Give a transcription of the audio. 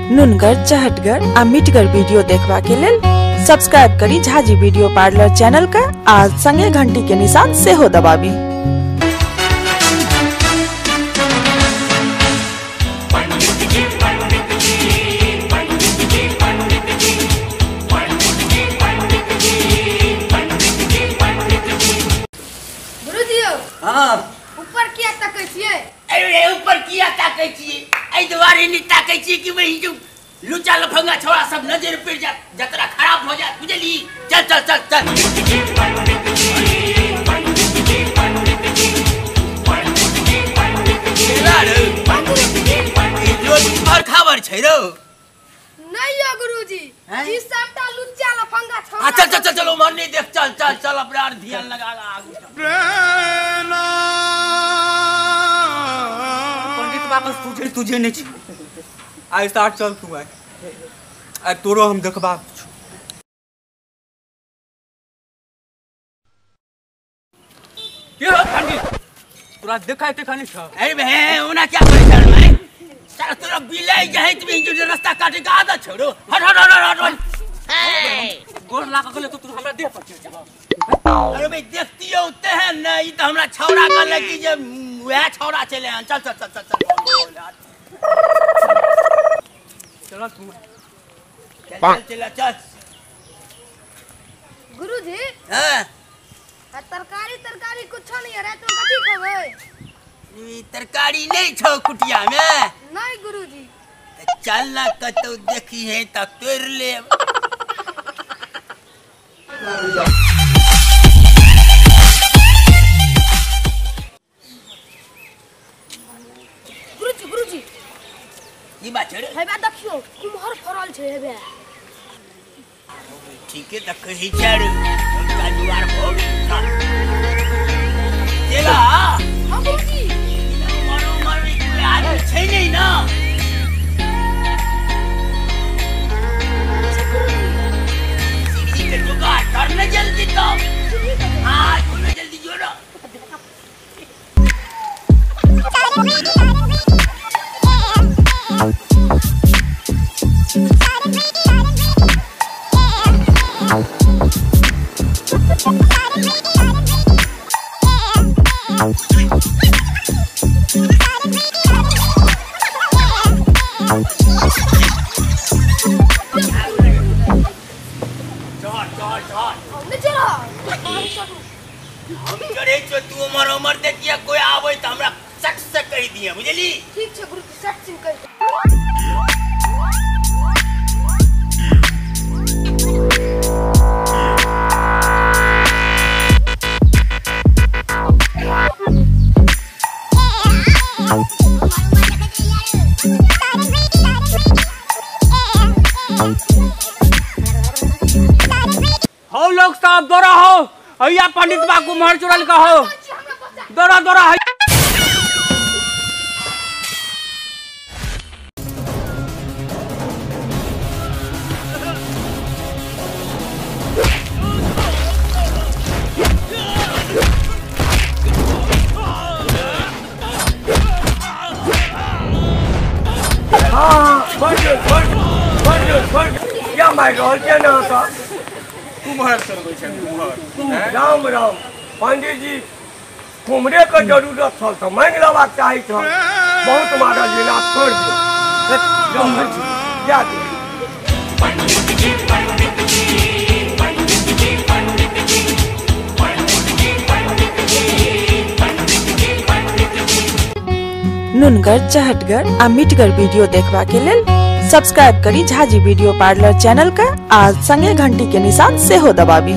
नुनगर, चहटगर आ मिठगर वीडियो देखबा के लेल सब्सक्राइब करी झाजी वीडियो पार्लर चैनल का आ संगे घंटी के निशान सेहो दबाबी। ऊपर किया ताकै छियै? अरे ऊपर किया ताकै छियै? एहि दुआरे नहि ताकै छियै कि वही जो लुचा लफंगा छोड़ा सब नजर पड़ जात, जतरा खराब हो जात, बुझली? चल चल चल चल। जो खबर छै रो? नहीं यो गुरुजी, ई सबटा लुच्चा लफंगा छोड़ा। चल चल चल चल उमर नहीं देख, चल चल चल अपना ध्यान लगा आगू। पंडित बाबा तुझे तुझे नहीं आई साथ चल तू आए आ तोरो हम देखबा। के हो पंडित तोरा देखाय ते खानी छ? अरे बे ओना क्या करै छल मैं? चल तोरा बिलाई जाइत में जो रास्ता काटे के आदत छोड़ो। हट हट हट हट हट। गोर लाग गेले तो तू हमरा देह पर चढ़ जाबा। अरे बे देखतियो ते है न ई त हमरा छौड़ा कहले कि जे वह छौड़ा चले आन। चल चल चल चल चल चल तू चल चल चल। गुरुजी हां तरकारी तरकारी कुछ नहीं है, रात में कथी खेबै? ई तरकारी नहीं छौ कुटिया में? नहीं गुरुजी। चल ना कतौ देखी है त तोड़ ले। गुरुजी गुरुजी ई बात छै रे? हेबे देखियो कुम्हर फरल छै हेबे। ठीक है त कही चढ़ उनका दुआर भोग चला। हां गुरुजी मारो मारो कोई आदमी छै नहीं ना। सीढ़ी के जुगाड़ करने जल्दी तो। हां जोड़ो जल्दी जोड़ो। चढ़ चढ़ चढ़। हमने चढ़ा। हम चढ़े छो तू उमर उमर देखिए कोई आवे त हमरा सट से कहि दिए, बुझली? ठीक छै गुरुजी, सट से कहि। हो लोग सब दौड़ा हो, हैया पंडित बा कुम्हर चुरल का हो, दौड़ा दौड़ा। हाँ क्या मार रहल छै ना सर? कुम्हर चलबै छै कुम्हर। राम राम पंडित जी, कुम्हरे के जरूरत छल तऽ मांगि लेबाक चाही छल। बहुत मारल जे ना छोड़ दियौ। जा दियौ। नुनगर, चहटगर आ मिठगर वीडियो देखबा के लेल सब्सक्राइब करी झाजी वीडियो पार्लर चैनल का आ संगे घंटी के निशान सेहो दबाबी।